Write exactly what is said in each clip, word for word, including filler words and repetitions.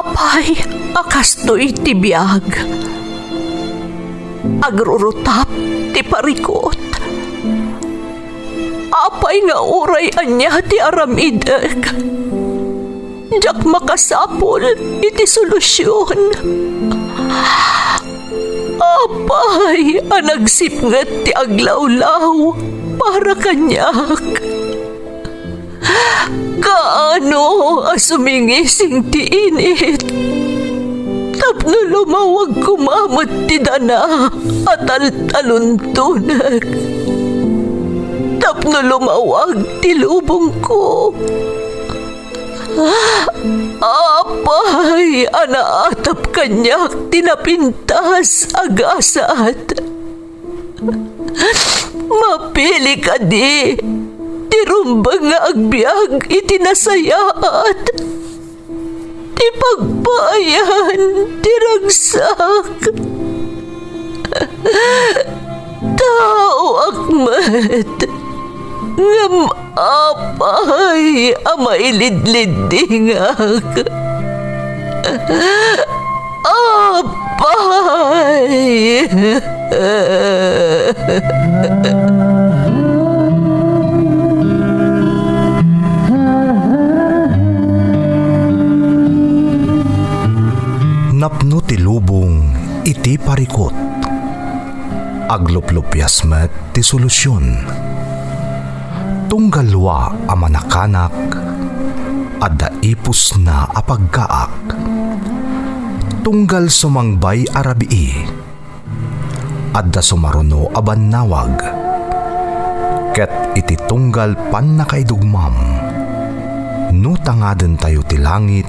Apay a kastoy ti biag? Agrurutap ti parikut. Apay nga uray ania ti aramidek, diak makasapul iti solusion. Apay a nagsipnget ti aglawlaw para kaniak? Kaano a sumingising ti init tapno lumawag koma met ti dana a taltaluntonek, tapno lumawag ti lubongko? Apay a naatap kaniak ti napintas a gasat? Mapili kadi ti rumbeng nga agbiag iti nasayaat, ti pagpaayan ti ragsak? Taoak met, ngem apay a mailidliddingak? Apay! Napno ti lubong iti parikut. Agluplupias met ti solusion. Tunggal lua a manakanak, adda ipusna a paggaak. Tunggal sumangbay a rabii, adda sumaruno a bannawag. Ket iti tunggal pannakaidugmam, no tangadentayo ti langit,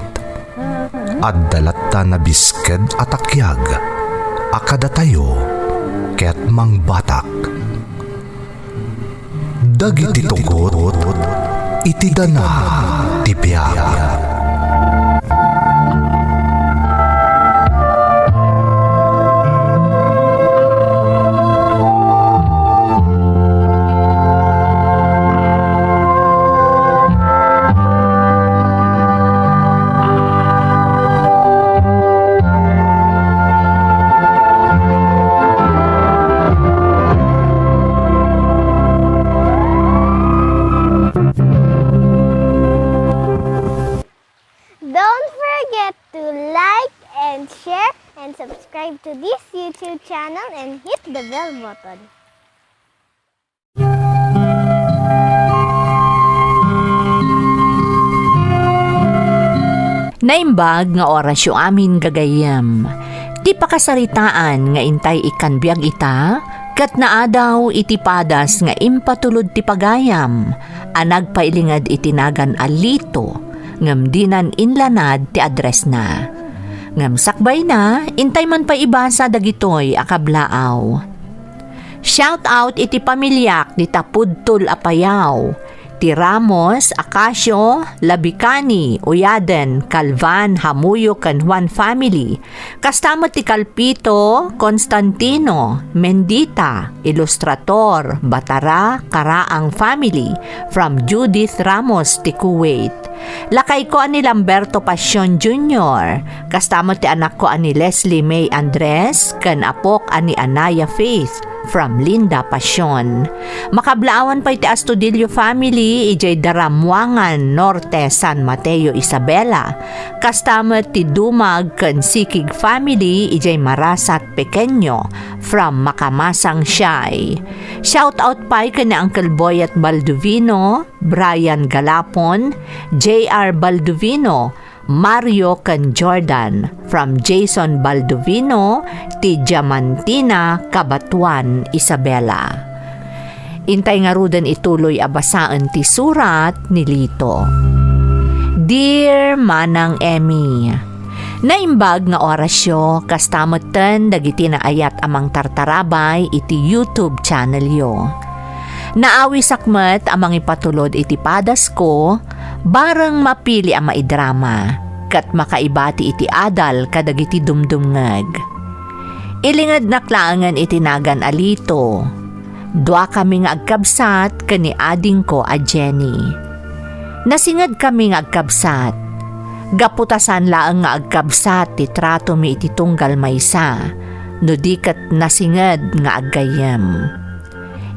adda latta nabisked a takiag a kadatayo ket mangbatak. Dagiti tugot iti dana ti biag. Don't forget to like and share and subscribe to this YouTube channel and hit the bell button. Naimbag nga orasyo amin, gagayyem. Ti pakasaritaan nga intay ikkan biag ita, ket naadaw iti padas nga impatulod ti pagayam a nagpailinged iti nagan a Lito, ngem dinan inlanad ti addressna. Ngem sakbayna, intay man pay ibasa dagitoy a kablaaw. Shout out iti pamiliak dita Pudtol a Payao, ti Ramos, Acacio, Labicani, Uyaden, Calvan, Jamuyo, ken Juan family. Kasta met ti Calpito, Constantino, Mendita, Ilustrator, Batara, Karaang family, from Judith Ramos ti Kuwait. Lakayko a ni Lamberto Pasion Junior, kasta met ti anakko a ni Leslie May Andres, ken apok a ni Anaya Faith, from Linda Pasion. Makablaawan pay ti Astudillo family idiay Daramuangan Norte, San Mateo, Isabela. Kasta met ti Dumag ken Sikig family idiay Marasat, Pequeño, from Makamasang Siay. Shout out pay ken ni Uncle Boyet Baldovino, Brian Galapon, J R Baldovino, Mario ken Jordan, from Jason Baldovino, ti Diamantina, Cabatuan, Isabela. Intay ngaruden ituloy a basaen ti surat ni Lito. Dear Manang Emmy, naimbag nga orasyo, kasta metten dagiti naayat a mangtartarabay iti YouTube channelyo. Naawisak met a mangipatulod iti padasko, bareng mapili a maidrama, ket makaibati iti adal kadagiti dumdumngeg. Ilingednak laengen iti nagan a Lito. Duakami nga agkabsat ken ni adingko a Jenny. Nasingedkami nga agkabsat. Gapu ta saan laeng nga agkabsat ti tratomi iti tunggal maysa, no di ket nasinged nga aggayyem.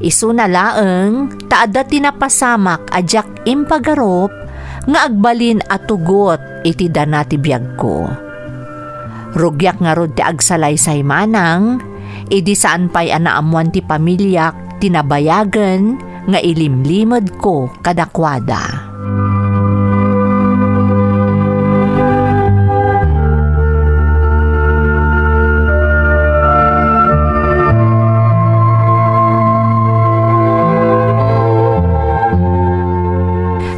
Isuna laeng ta adda ti napasamak a diak impagarup nga agbalin a tugot iti dana ti biagko. Rugiak ngarud ti agsalaysay manang, idi saan pay a naammoan ti pamiliak ti nabayagen nga ilimlimedko kadakuada.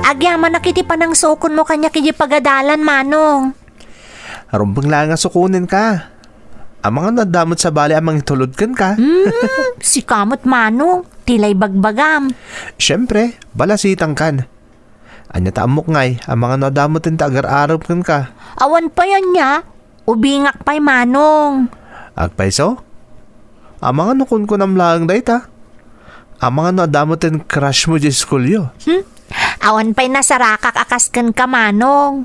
Agyamanak iti panangsukonmo kaniak idiay pagadalan, Manong. Rumbeng laeng a sukonenka. Amangan no adda met sabali a mangitulod kenka. Hmm, sika met, Manong, ti la ibagbagam. Siempre, balasitangkan. Ania ta ammok ngay, amangan no adda met ti agar-arem kenka. Awan pay ania, ubingak pay, Manong. Agpayso? Amangan no kunkunam laeng dayta. Amangan no adda met ti crush mo diay iskulyo. Hmm? Awan pay nasarakak a kas kenka, Manong.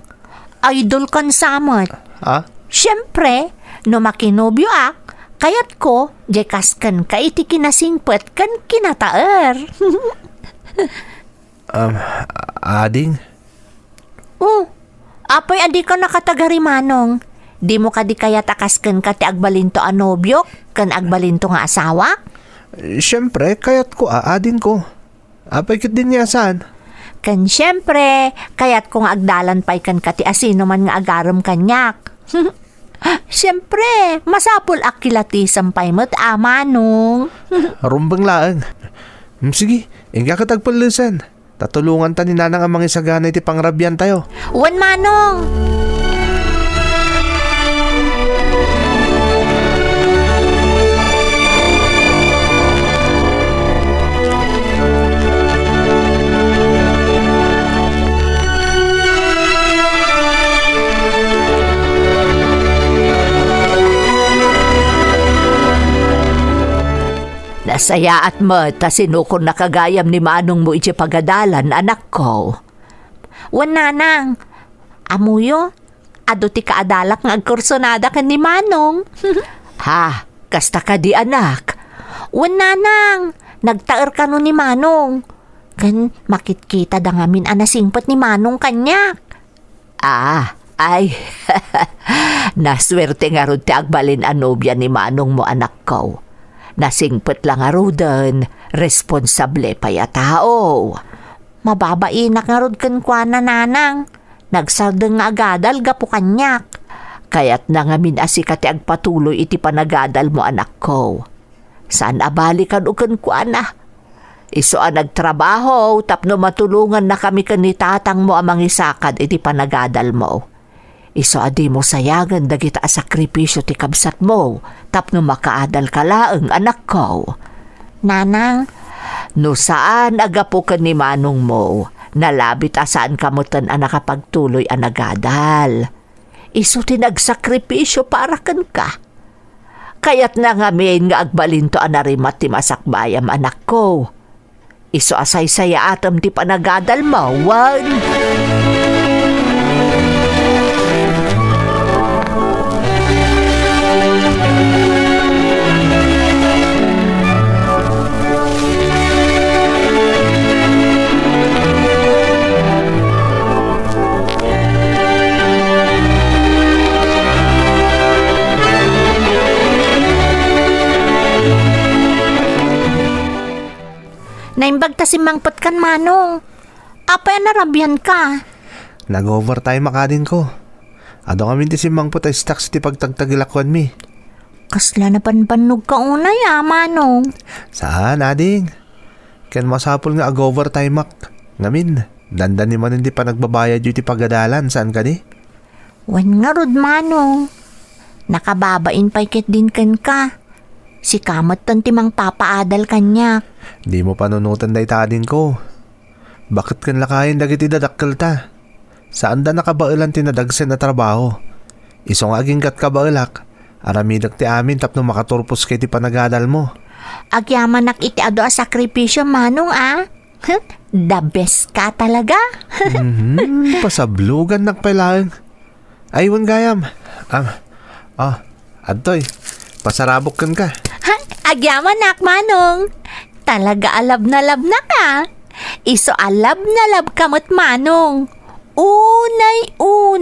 Idol kan sa met. Ah? Siempre, no makinobioak, kayatko, diay kas kenka iti kinasingpet ken kinataer. Um, ading? Oh, apay a dika nakatagari, Manong? Dimo kadi kayat a kas kenka ti agbalinto a nobiok ken agbalinto nga asawak? Siempre, kayatko a, adingko. Apay ket dinto a saan? Ken siempre, kayatko nga agdalan pay kenka ti asinoman nga agarem kaniak. Siempre, masapul a kilatisem pay met a, Manong. Rumbeng laeng. Mm, sige, inka ket agpellesen. Ta tulonganta ni Nanang a mangisagana iti pangrabiantayo. Wen, Manong! Nasayaat met ta sinukonnaka gayam ni manongmo idiay pagadalan, anakko. Wen, Nanang, ammoyo, adu ti kaadalak nga agkursunada ken ni Manong. Ha, kasta kadi, anak? Wen, Nanang, nagtaer kano ni Manong. Ken makitkitada ngamin a nasingpet ni Manong kaniak. Ah, ay. Nasuerte ngarud ti agbalin a nobia ni manongmo, anakko. Nasingpet la ngaruden, responsable pay a tao. Mababainak ngarud kenkuana, Nanang. Nagsardeng nga agadal gapu kaniak. Kayatna ngamin a sika ti agpatuloy iti panagadalmo, anakko. Saan a bali kano kenkuana. Isu a nagtrabaho tapno matulongannakami ken ni tatangmo a mangisakad iti panagadalmo. Isu a dimo sayangen dagita a sakripisio ti kabsatmo tapno makaadalka laeng, anakko. Nanang, no saan a gapu ken ni manongmo, nalabit a saanka metten a nakapagtuloy a nagadal. Isu ti nagsakripisio para kenka. Kayatna ngamin nga agbalinto a narimat ti masakbayam, anakko. Isu a saysayaatem ti panagadalmo, wen. Naimbag ta simmangpetkan, Manong. Apay a narabianka? Nag-overtime ak, adingko. Adu ngamin ti simmangpet a stocks iti pagtagtagilak kenmi. Kasla nabanbannogka unay a, Manong? Saan, ading. Ken masapul nga ag-overtime ak. Ngamin, dandani manen ti panagbabayadyo iti pagadalan, saan kadi? Wen ngarud, Manong. Nakababain pay ketdin kenka. Sika metten ti mangpapaadal kaniak. Dimo panunoten dayta, adingko. Baket ken lakayen dagiti dadakkelta. Saanda nakabaelan ti nadagsen a trabaho. Isu nga agingga't kabaelak, aramidek ti amin tapno makaturposka iti panagadalmo. Agyamanak iti adu a sakripisio, Manong, a. The best ka talaga. Mhm, pasablogannak pay laeng. Ay, wen gayam. Am, ah, adtoy. Pasarabok kenka. Ha? Agyamanak, Manong. Talaga a labnalabnaka. Isu a labnalabka met, Manong. Unay-unay.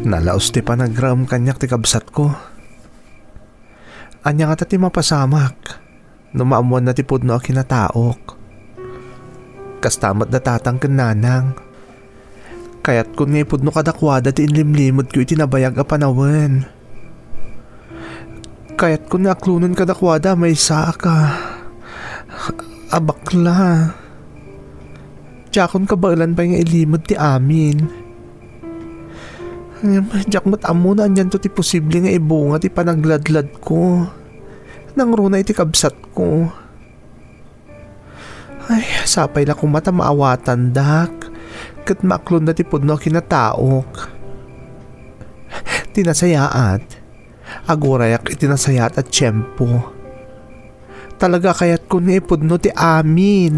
Nalaus ti panagraem kaniak ti kabsatko. Ania ngata ti mapasamak no maammoanna ti pudno a kinataok? Kasta met da tatang ken nanang. Kayatkon nga ipudno kadakuada ti inlimlimedko iti nabayag a panawen. Kayatkon nga aklonen kadakuada a maysa a ka-, a bakla. Diakon kabaelan pay nga ilimed ti amin. Ngem diak met ammo no anianto ti posible nga ibunga ti panagladladko nangruna iti kabsatko. Ay, sapay la koma ta maawatandak ket maaklonda ti pudno a kinataok. Ti nasayaat, agurayak iti nasayaat a tiempo. Talaga kayatkon nga ipudno ti amin.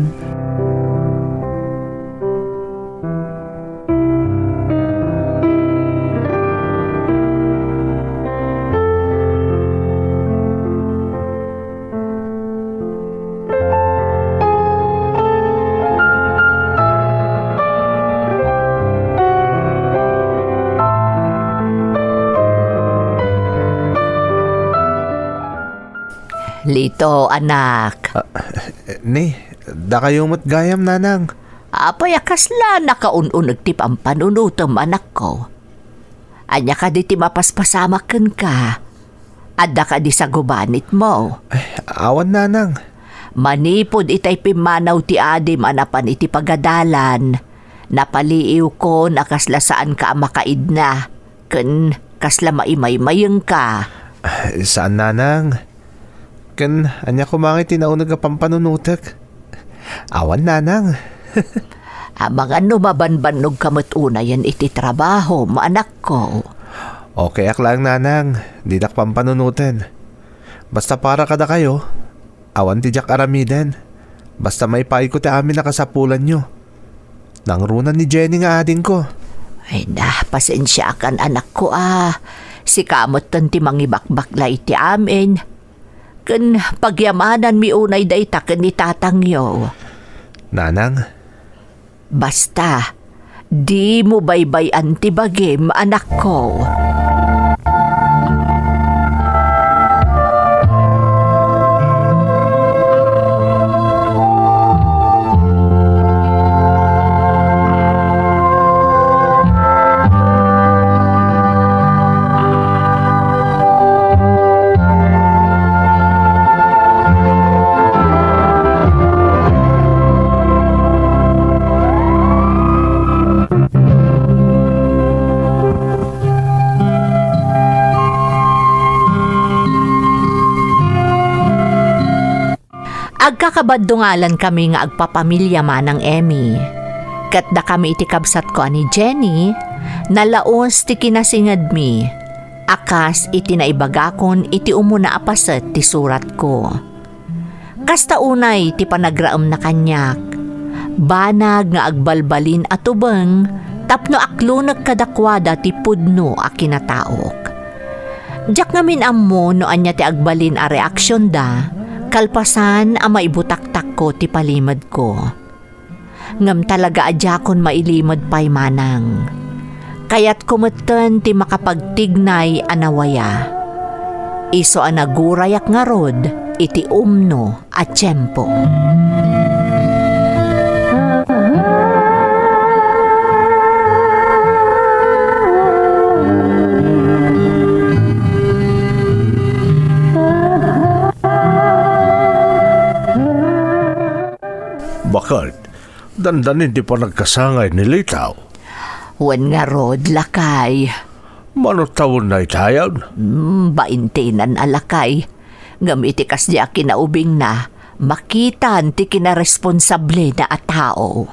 Lito, anak. Ah, ni, dakayo met gayam, nanang. Apay a kasla nakaun-uneg ti pampanunotem, anakko? Ania kadi ti mapaspasamak kenka? Adda kadi sagubanitmo? Ay, awan, nanang. Manipud itay pimmanaw ti adim a napan iti pagadalan, napaliiwkon a kasla saanka a makaidna, ken kasla maimaymayengka. Saan, nanang. Ken ania koma ngay ti nauneg a pampanunotek? Awan, nanang. Amangan no mabanbannogka met unayen iti trabahom, anakko. Okayak laeng, nanang. Dinak pampanunoten. Basta para kadakayo, awan ti diak aramiden. Basta maipayko ti amin a kasapulanyo. Nangruna ni Jenny nga adingko. Ay na, pasensiakan, anakko, a. Sika metten ti mangibakbakla iti amin. Ken pagyamananmi unay dayta ken ni tatangyo. Nanang? Basta, dimo baybay-an ti bagim, anakko. Agkakabadungalankami nga agpapamilya, Manang Emmy. Ket dakami iti kabsatko a ni Jenny, nalaus ti kinasingedmi, a kas iti naibagakon iti umuna a paset ti suratko. Kasta unay ti panagraemna kaniak, banag nga agbalbalin a tubeng tapno aklonek kadakuada ti pudno a kinataok. Diak ngamin ammo no ania ti agbalin a reaksionda, kalpasan a maibutaktakko ti palimedko. Ngem talaga a diakon mailimed pay, Manang. Kayatko metten ti makapagtignay a nawaya. Isu a nagurayak ngarud iti umno a tiempo. Baket, dandanin ti panagkasangay ni Litaw. Wen ngarud, lakay. Mano tawenna itayon? Hmm, baintinan a lakay. Ngem iti kasdi a kinaubingna, makitan ti kinaresponsablena a tao.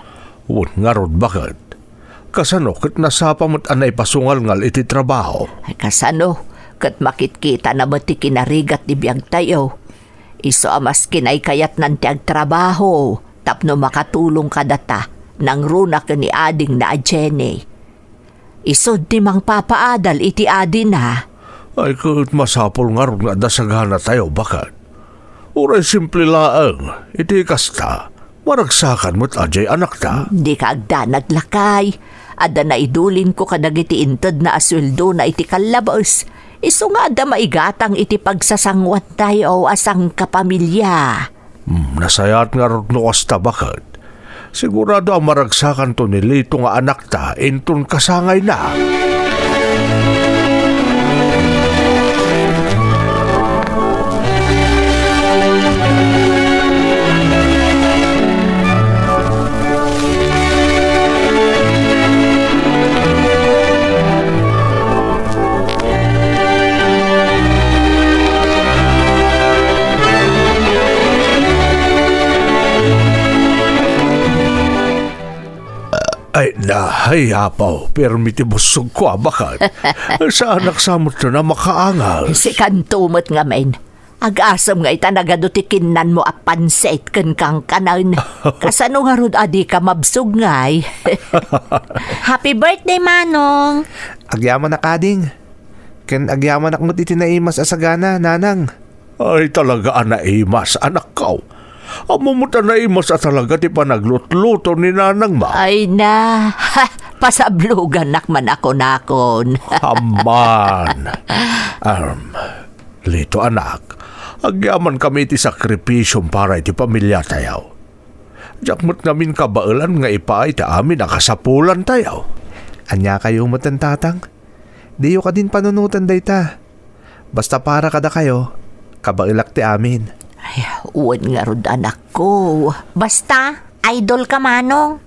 Wen ngarud, baket? Kasano ket nasapa met a naipasungalngal iti trabaho? Ay, kasano ket makitkitana met ti kinarigat ti biagtayo. Isu a maskin ay kayatnan ti agtrabaho tapno makatulong kadata, nangruna ken ni adingna a Jenny. Isud ti mangpapaadal iti adina. Ay, ket masapul ngarud nga adda saganatayo, baket? Uray simple laeng, iti kasta, maragsakan met a diay anakta. Dika agdanag, lakay. Adda naidulinko kadagiti intedna a sueldona iti kallabes. Isu nga adda maigatang iti pagsasanguantayo a sangkapamilya. Hmm, nasayaat ngarud no kasta, baket? Sigurado a maragsakanto ni Lito nga anakta inton kasangayna. Ay, na, ay, apaw, pirmi ti bussogko, a, baket? Saanak sa met a makaangas. Sikanto met ngamin. Agasem nga ita nagadu ti kinnanmo a pansit ken kankanen. Kasano ngarud a dika mabsog ngay? Happy birthday, Manong! Agyamanak, ading. Ken agyamanak met iti naimas a sagana, nanang. Ay, talaga a naimas, anakko. Ammo met a naimas a talaga ti panaglutluto ni nanangmo. Ay na, ha, pasablogannak man a kunakon. Amman. Um, Lito, anak, agyamankami iti sakripisiom para iti pamiliatayo. Diak met ngamin kabaelan nga ipaay ti amin a kasapulantayo. Ania kayo met, tatang? Diyo kadin panunoten dayta. Basta para kadakayo, kabaelak ti amin. Ay, wen ngarud, anakko. Basta, idol ka, Manong.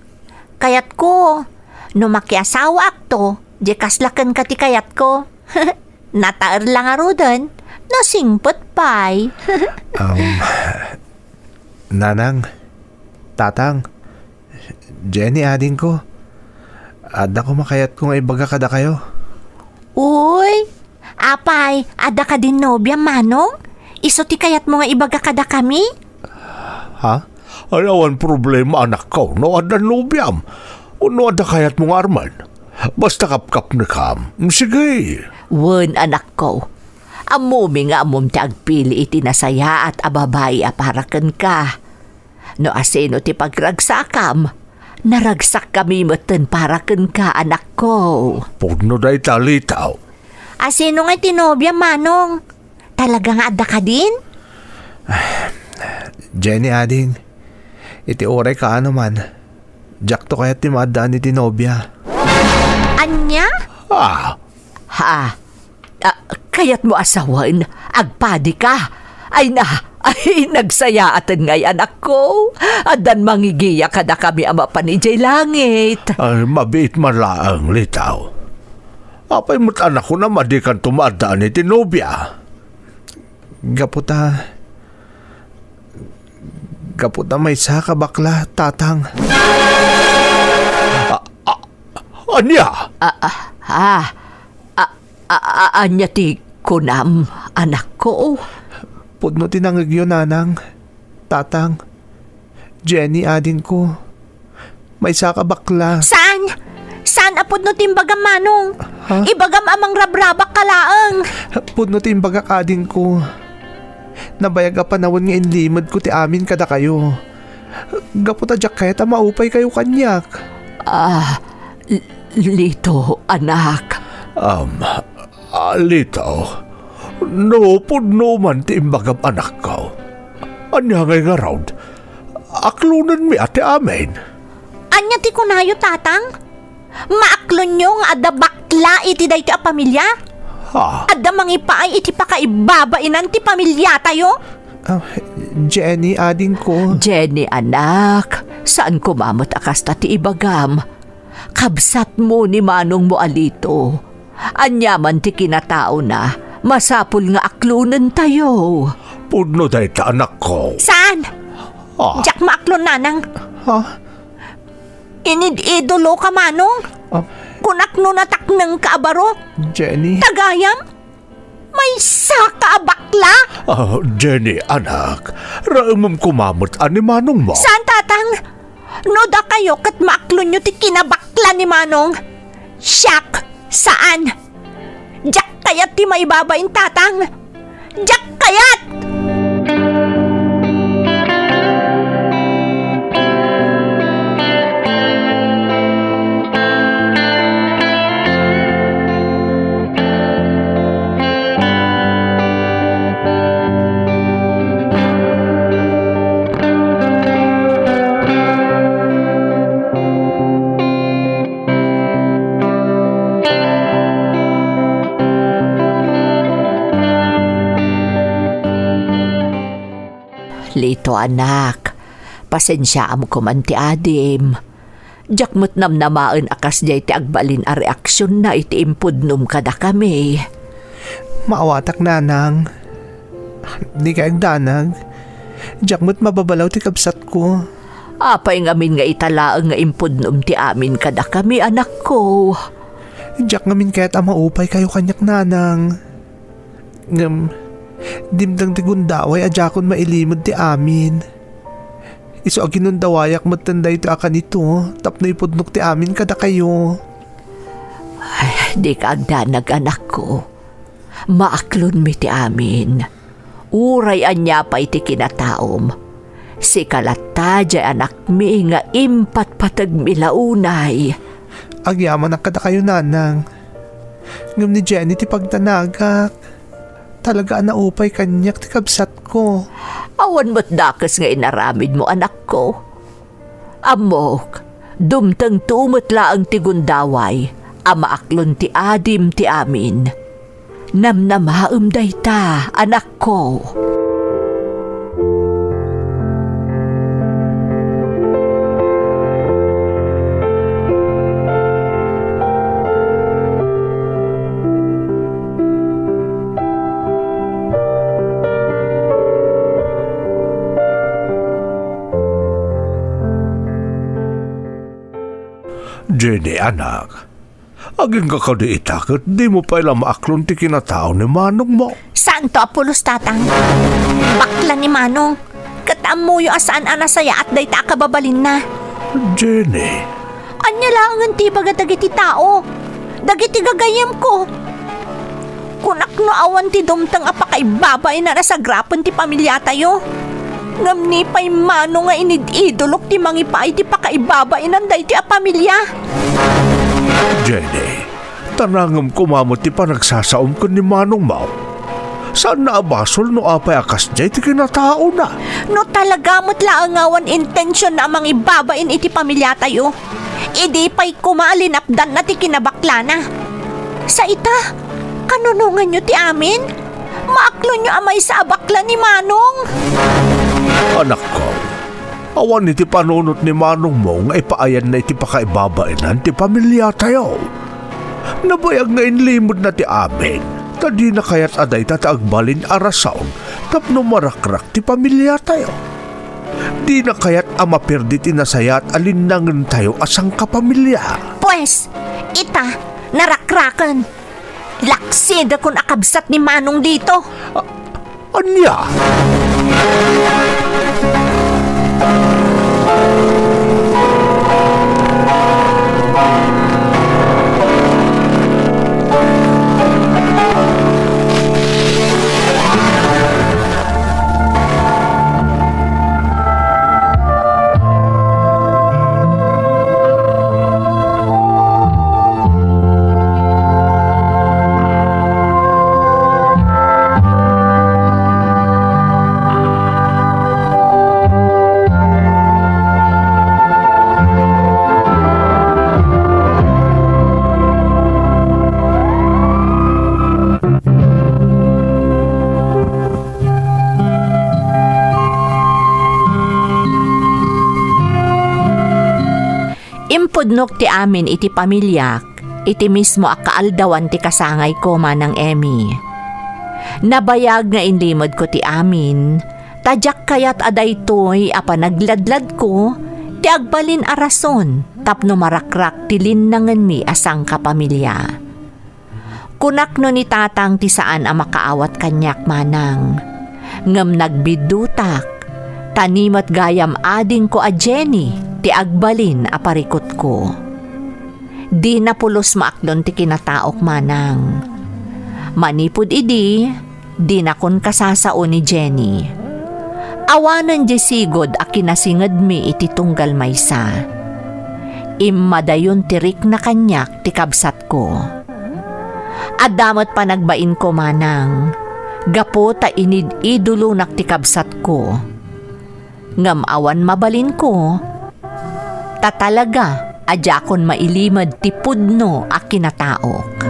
Kayatko, no makiasawaakto, di kasla kenka ti kayatko. Nataer la ngaruden, nasingpet pay. Um, Nanang, Tatang, Jenny, adingko, adda koma kayatko nga ibaga kadakayo. Uy, apay, adda kadin nobiam, Manong? Isu ti kayatmo nga ibaga kadakami? Ha? Ay, awan problema, anakko, no adda nobiam. Wenno adda kayatmo nga armen. Basta kapkapnekam. Sige. Wen, anakko. Ammomi nga ammom ti agpili iti nasayaat a babai a para kenka. No asino ti pagragsakam, naragsakkami metten para kenka, anakko. Pudno dayta, Lito. Asino nga ti nobiam, Manong? Talaga nga adda kadin? Jenny, ading, iti uray kaano man, diakto kayat ti maaddaan iti nobia. Ania? Ah. Ha? Ah, kayatmo a sawen? Agpadika? Ay na, ay, nagsayaaten ngay, anakko. Addan mangigiya kadakami a mapan idiay langit. Ay, mabiit man laeng, Lito. Apay met a nakunam a dikanto maaddaan iti nobia? Gapu ta, gapu ta maysa ka bakla, Tatang. A-, a-, ania? A-, a-, a-, a-, a-, ania ti kunam, anakko? Pudno ti nangegyo, Nanang, Tatang. Jenny, adingko. Maysa ka bakla. Saan? Saan a pudno ti imbagam, Manong? Ha? Ibagam a mangrabrabak ka laeng. Pudno ti imbagak, adingko. Nabayag a panawen nga inlimedko ti amin kadakayo. Gapu ta diak kayat a maupaykayo kaniak. Ah, L-, Lito, anak. Um, Ah, Lito, no pudno man ti imbagam, anakko, ania ngay ngarud? Aklonenmi a ti amin. Ania ti kunayo, Tatang? Maaklonyo nga adda bakla iti daytoy a pamilya? Ha? Adda mangipaay iti pakaibabainan ti pamilyatayo? Ah, Jenny, adingko. Jenny, anak, saan koma met a kasta ti ibagam. Kabsatmo ni manongmo a Lito. Ania man ti kinataona, masapul nga aklonentayo. Pudno dayta, anakko. Saan? Ah. Diak maaklon, Nanang. Ha? Inid-idolo ka, Manong. Ah. Kunak no natakneng ka a baro. Jenny? Tagayam? Maysa ka a bakla? Ah, Jenny, anak, raemem koma met a ni manongmo. Saan, Tatang? No dakayo ket maaklonyo ti kinabakla ni Manong, siak, saan. Diak kayat ti maibabain, Tatang. Diak kayat! Lito, anak, pasensiaam koman ti adim. Diak met namnamaen a kasdiay ti agbalin a reaksionna iti impudnom kadakami. Maawatak, Nanang. Dika agdanag. Diak met mababalaw ti kabsatko. Apay ngamin nga ita laeng nga impudnom ti amin kadakami, anakko? Diak ngamin kayat a maupaykayo kaniak, Nanang. Ngem, dimteng ti gundaway a diakon mailimed ti amin. Isu a ginundawayak metten daytoy a kanito tapno ipudnok ti amin kadakayo. Ay, dika agdanag, anakko. Maaklonmi ti amin. Uray ania pay ti kinataom, sika latta diay anakmi nga impatpategmi la unay. Agyamanak kadakayo, Nanang. Ngem ni Jenny ti pagdanagak. Talaga a naupay kaniak ti kabsatko. Awan met dakes nga inaramidmo, anakko. Ammok, dumtengto met laeng ti gundaway a maaklon ti adim ti amin. Namnamaem dayta, anakko. Jenny, anak, agingga kadi ita ket dimo pay la maaklon ti kinatao ni manongmo. Saanto a pulos, Tatang. Bakla ni Manong. Ket ammoyo a saan a nasayaat dayta a kababalinna. Jenny. Ania laengen ti ibaga dagiti tao? Dagiti gagayyemko. Kunak no awan ti dumteng a pakaibabainan a sagrapen ti pamiliatayo. Ngem ni pay mano nga inid-idolok ti mangipaay ti pakaibabainan daytoy a pamilia? Jenny, tarangem koma met ti panagsasaom ken ni manongmo. Saanna a basol no apay a kasdiay ti kinataona. No talaga met laeng nga awan intensionna a mangibabain iti pamiliatayo, idi pay koma a linapdanna ti kinabaklana. Sa ita, kanunonganyo ti amin? Maaklonyo a maysa a bakla ni Manong? Anakko, awan iti panunot ni manongmo nga ipaayanna iti pakaibabainan ti pamiliatayo. Nabayag nga inlimedna ti amin, ta dina kayat a dayta ti agbalin a rason tapno marakrak ti pamiliatayo. Dina kayat a maperdi ti nasayaat a linnangentayo a sangkapamilia. Pues, ita, narakraken. Laksidakon a kabsat ni Manong dito. A-, ania? Impudnok ti amin iti pamiliak iti mismo a kaaldawan ti kasangayko, Manang Emmy. Nabayag nga inlimedko ti amin, Ta diak kayat a daytoy a panagladladko ti agbalin a rason tapno marakrak ti linnangenmi a sangkapamilya. Kunak no ni Tatang ti saan a makaawat kaniak manang, ngem nagbiddutak, ta ni met gayam adingko a Jenny ti agbalin a parikutko. Dina pulos maaklon ti kinataok manang. Manipud idi, dinakon kasasao ni Jenny. Awanen diay sigud a kinasingedmi iti tunggal maysa. Immadayon ti rikna kaniak ti kabsatko. Adda met panagbainko manang, gapu ta inid-idolonak ti kabsatko. Ngem awan mabalinko, ta talaga a diakon mailimed ti pudno a kinataok.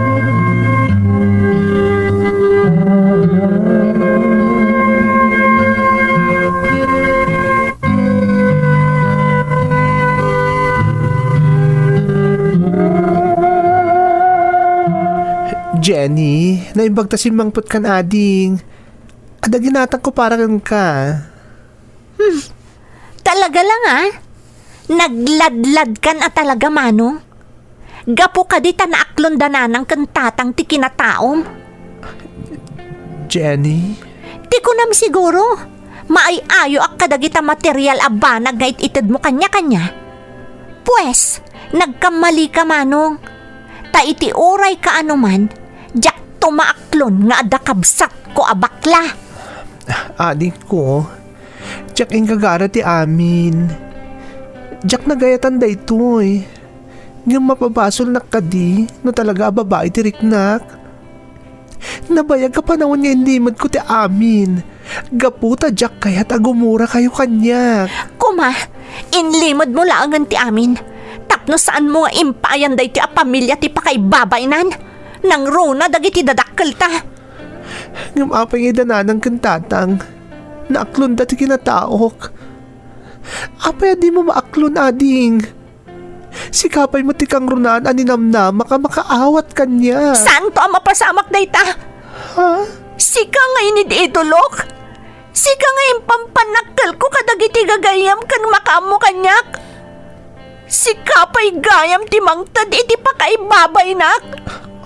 Jenny, naimbag ta simmangpetkan ading. Adda ginatangko para kenka. Hmm. Talaga lang, ah. Nagladladkan a talaga, Manong. Gapu kadi ta naaklon da nanang ken tatang ti kinataom. Jenny? Ti kunam siguro, maay-ayoak kadagita material a banag nga it-itedmo kaniak. Pues, nagkammalika, Manong. Ta iti uray kaano man, diakto maaklon nga adda kabsatko a bakla. Adingko, diak inggagara ti amin. Diak nagayatan daytoy. Ngem mapabasolnak kadi no talaga a babai ti riknak. Nabayag a panawen nga inlimedko ti amin, gapu ta diak kayat a gumurakayo kaniak. Kuma, inlimedmo laengen ti amin, tapno saanmo nga impayan daytoy a pamilia ti pakaibabainan. Nangruna dagiti dadakkelta. Ngem apay nga ida nanang ken tatang, naaklonda ti kinataok. Apay a dimo maaklon, ading? Sika pay met ti kangrunaan a ninamnamak a makaawat kaniak. Saanto a mapasamak dayta? Ha? Sika nga inid-idolok? Sika nga impampannakkelko kadagiti gagayyem ken makaammo kaniak? Sika pay gayam ti mangted iti pakaibabainak?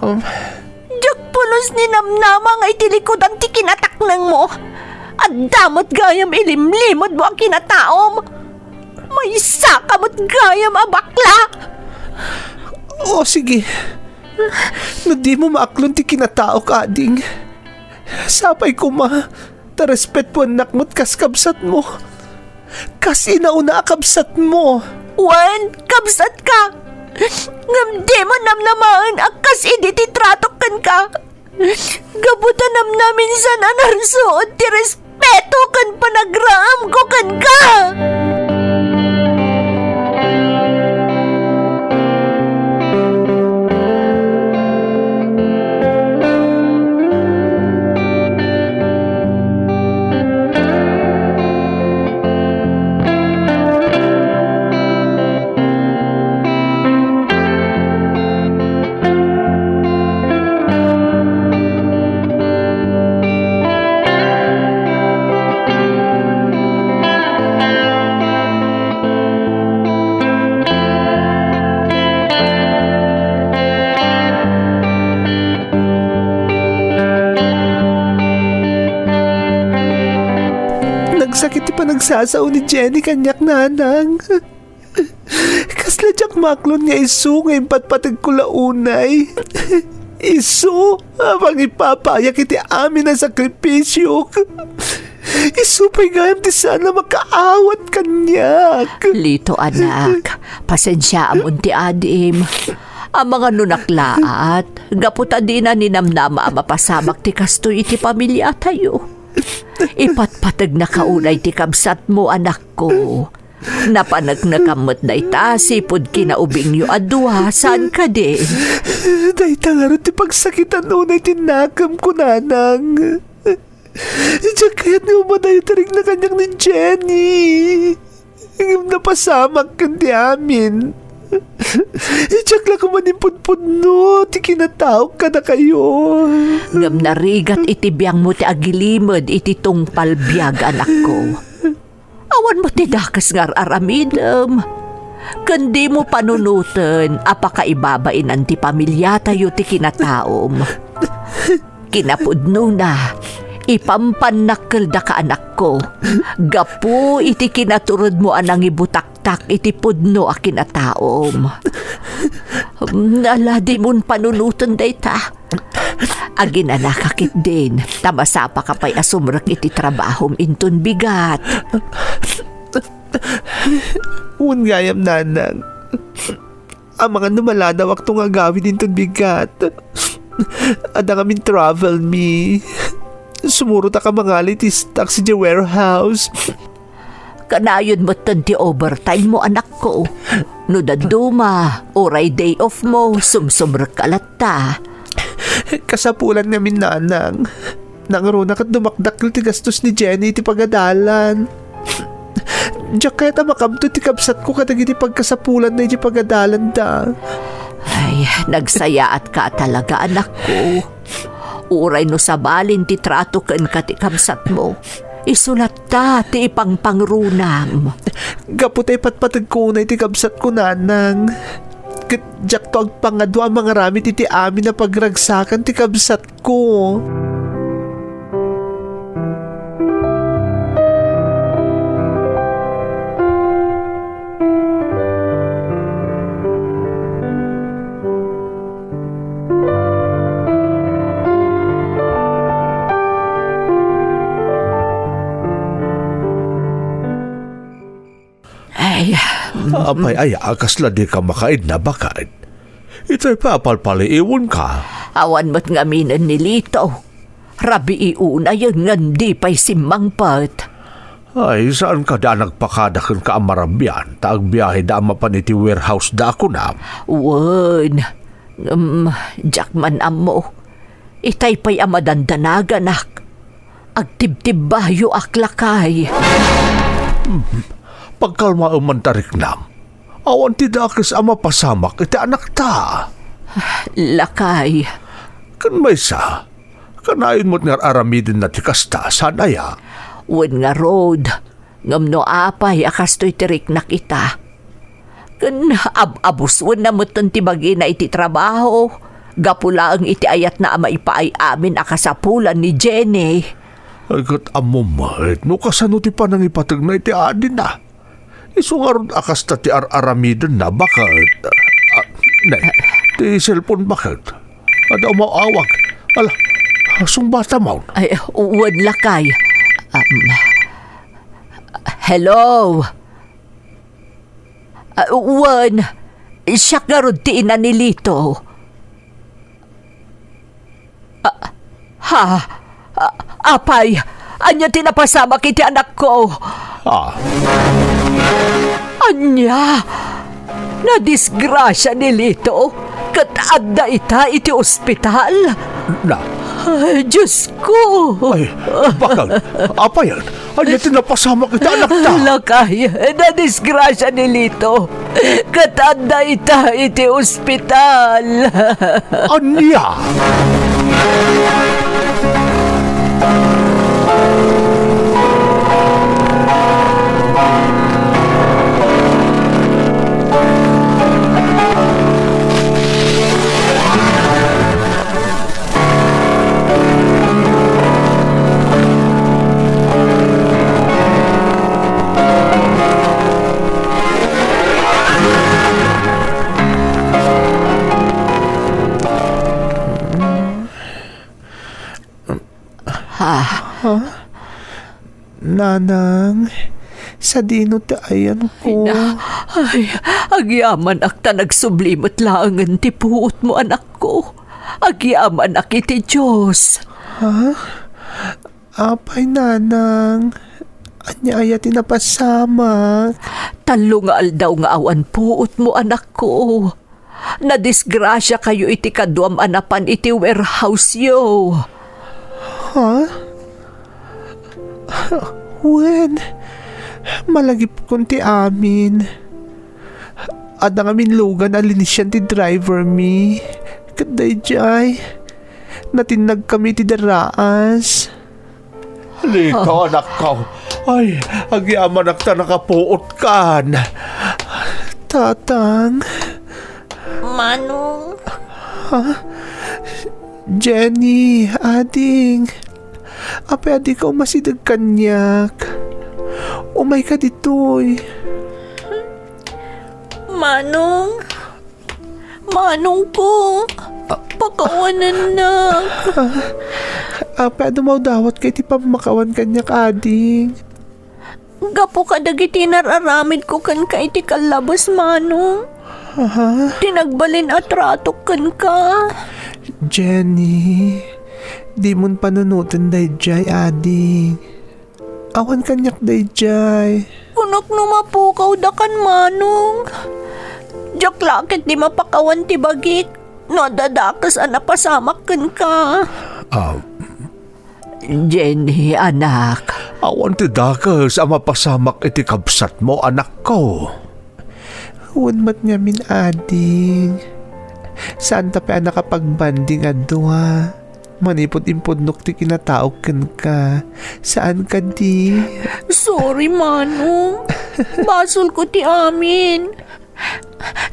Um. Diak pulos ninamnama nga iti likudan ti kinataknengmo. Adda met gayam ilimlimedmo a kinataom. Maysaka met gayam a bakla. O, sige. No dimo maaklon ti kinataok, ading, sapay koma ta respetuennak met kas kabsatmo. Kas inauna a kabsatmo. Wen, kabsatka. Ngem dimo namnamaen a kas idi ti tratok kenka. Gapu ta namnaminsan a narsuot ti respeto ken panagraemko kenka. Nagsakit ti panagsasao ni Jenny kaniak, nanang. Kasla diak maaklon nga isu nga impatpategko la unay. Isu a pangipapayak iti amin a sakripisiok. Isu pay gayam ti saan a makaawat kaniak. Lito, anak, pasensiaam ti adim. Amangan no naklaat, gapu ta dina ninamnama a mapasamak ti kastoy iti pamiliatayo. Ipatpategna ka unay ti kabsatmo, anakko. Napaneknekam met dayta sipud kinaubingyo a dua, saan kadi? Dayta ngarud ti pagsakitan unay ti nakemko, nanang. Diak kayat nga umadayo ti rikna kaniak ni Jenny. Ngem napasamak ken ti amin. Diak la koma impudpudno ti kinataok kadakayo. Ngem narigat iti biangmo ti agilimed iti tungpal biag, anakko. Awan met ti dakes nga ar-aramidem. Ken dimo panunoten a pakaibabainan ti pamiliatayo ti kinataom. Kinapudnona, ipampannak keldaka, anakko, gapu iti kinaturedmo a nangibutaktak iti pudno a kinataom. Ala, dimon panunoten dayta. Aginanaka ketdin, ta masapaka pay a sumrek iti trabahom inton bigat. Wen gayam, nanang. Amangan no maladawakto nga agawid inton bigat. Adda ngamin travel, mi. Sumurot a kamangali ti stock idiay warehouse. Kanayon metten ti overtime mo, anakko. No dadduma, uray day off mo, sumsumrekka latta. Kasapulan ngamin, nanang. Nangruna ket dumakdakkel ti gastos ni Jenny iti pagadalan. Diak kayat a makamto ti kabsatko kadagiti pagkasapulanna iti pagadalanda. Ay, nagsayaatka talaga, anakko. Uray no sabalin ti trato kenka ti kabsatmo, isu latta ti ipangpangrunam. Gapu ta ipatpategko unay ti kabsatko, nanang. Ket diakto agpangadu a mangaramid iti amin a pagragsakan ti kabsatko. Ay, mm. Apay aya a kasla dika makaidna, baket? Itay pay a palpaliiwenka. Awan met ngaminen ni Lito. Rabii unayen ngem di pay simmangpet. Ay, saan kadi a nagpakada kenka a marabian ta agbiaheda a mapan iti warehouse da a kunam? Wen, ngem diak man ammo. Itay pay a madandanaganak. Agtibtibbayoak, lakay. Hmm, pagkalmaem man ta, riknam. Awan ti dakes a mapasamak iti anakta. Lakay. Ken maysa, kanayon met nga ar-aramidenna ti kasta, saan aya? Wen ngarud, ngem no apay a kastoy ti riknak ita, ken ab-abuswenna metten ti bagina iti trabaho, gapu laeng iti ayatna a maipaay amin a kasapulan ni Jenny. Ay, ket ammom met no kasano ti panangipategna iti adina. Isu ngarud a kasta ti ar-aramidenna, baket. Ah, ne, ti cellphone, baket. Adda umaw-awag. Ala, sungbatam. Ay, wen, lakay. Um, hello? Ah, wen, siak ngarud ti ina ni Lito. Ah, ha? Ah, apay, ania ti napasamak iti anakko? Ah. Ania? Nadisgrasia ni Lito ket adda ita iti ospital? Na. Ay, Diosko! Ay, baket, apayen? Ania ti napasamak iti anakta? Lakay, nadisgrasia ni Lito ket adda ita iti ospital. Ania? Ha? Ha? Nanang, sadino ti ayanko? Ay, na, ay, agyamanak ta nagsubli met laengen ti puotmo, anakko. Agyamanak iti Dios. Ha? Apay, nanang, ania aya ti napasamak? Tallo nga aldaw nga awan puotmo, anakko. Nadisgrasiakayo iti kaduam a napan iti warehouse-yo. Ha? Wen, malagipkon ti amin. adda ngamin lugan a linisian ti driver mi. Ket daydiay, natinnagkami iti daraas. Lito, anakko. Ay, agyamanak ta nakapuotkan. Tatang. Manong. Ha? Jenny, ading. Apay a dika umasideg kaniak? Umayka ditoy. Manong. Manongko. Pakawanennak. Ah, apay a dumawdawat ka iti pammakawan kaniak, ading? Gapu kadagiti nar-aramidko kenka iti kallabes, Manong. Aha? Ti nagbalin a tratok kenka. Jenny, dimon panunoten daydiay, ading. Awan kaniak daydiay. Kunak no mapukawdakan, Manong. Diak la ket di mapakawan ti bagik no adda dakes a napasamak kenka. Ah, Jenny, anak. Awan ti dakes a mapasamak iti kabsatmo, anakko. Wen met ngamin, ading. Saanta pay a nakapagbanding a dua. Manipud impudnok ti kinataok kenka. Saan kadi? Sorry, Manong. Basolko ti amin.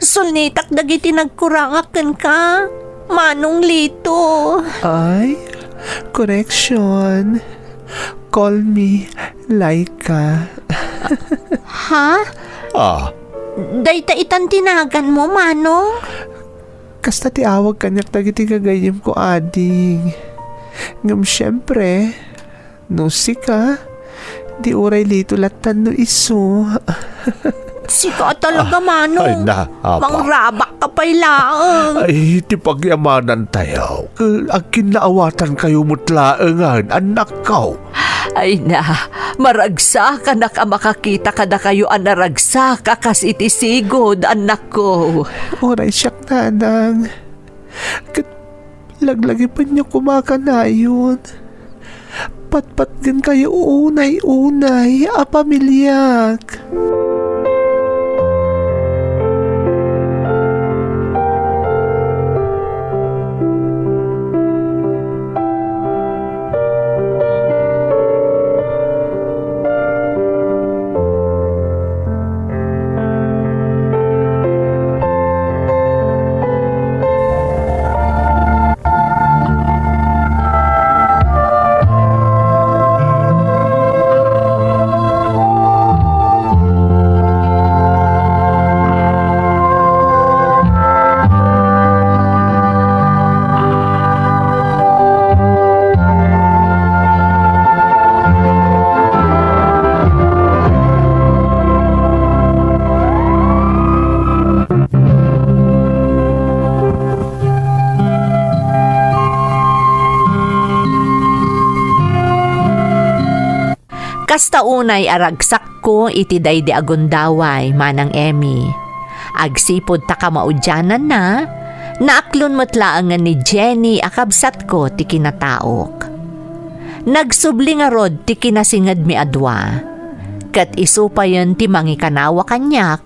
Sulnitak dagiti nagkurangak kenka, Manong Lito. Ay, correction. Call me Laika. Ha? Ah. Dayta itan ti naganmo, Manong? Kasta ti awag kaniak dagiti gagayyemko, ading. Ngem siempre, no sika, di uray Lito lattan no isu. Sika talaga, ah, Manong. Ay, na, apa. Mangrabak ka pay laeng. Ay, ti pagyamanantayo. Eh, agkinnaawatankayo met laengen, anakko. Ay na, maragsakanak a makakita kadakayo a naragsak a kas iti sigud, annakko. Uray siak, nanang. Ket laglagipenyo koma kanayon. Patpatgenkayo unay-unay a pamiliak. Kasta unay a ragsakko iti daydi a gundaway, Manang Emmy. Agsipud ta kamaudiananna, naaklon met laengen ni Jenny a kabsatko ti kinataok. Nagsubli ngarud ti kinasingedmi a dua, ket isu payen ti mangikanawa kaniak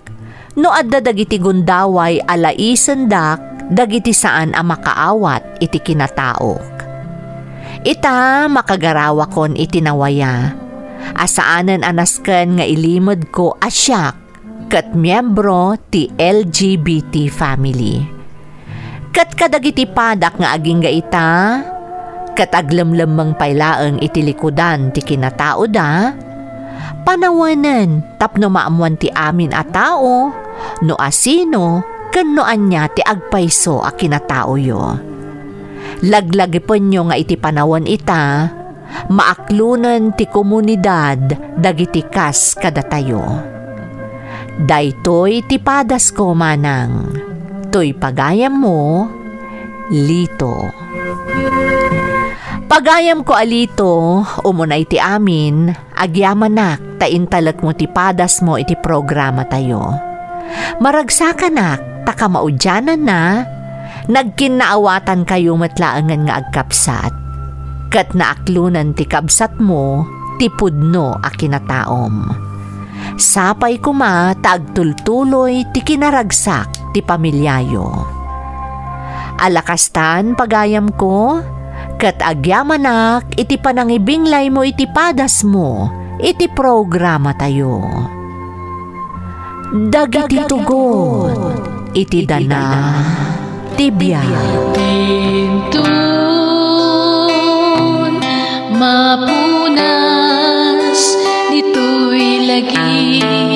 no adda dagiti gundaway a laisendak dagiti saan a makaawat iti kinataok. Ita, makagarawakon iti nawaya a saanen a nasken nga ilimedko a siak ket miembro ti L G B T family. Ket kadagiti padak nga agingga ita, ket aglemlemmeng pay laeng iti likudan ti kinataoda, panawenen tapno maammoan ti amin a tao no asino ken no ania ti agpayso a kinataoyo. Laglagipenyo nga iti panawen ita, maaklonen ti komunidad dagiti kas kadatayo. Daytoy ti padasko, Manang. Toy pagayammo, Lito. Pagayamko a Lito, umunay ti amin, agyamanak ta intalekmo ti padasmo iti programatayo. Maragsakanak ta kamaudiananna, nagkinnaawatankayo met laengen nga agkabsat, ket naaklonen ti kabsatmo ti pudno a kinataom. Sapay koma ta agtultuloy ti kinaragsak ti pamiliayo. Ala kastan, pagayamko, ket agyamanak iti panangibinglaymo iti padasmo iti programatayo. Dagiti tugot iti dana ti biag. Inton mapunas ditoy lagi.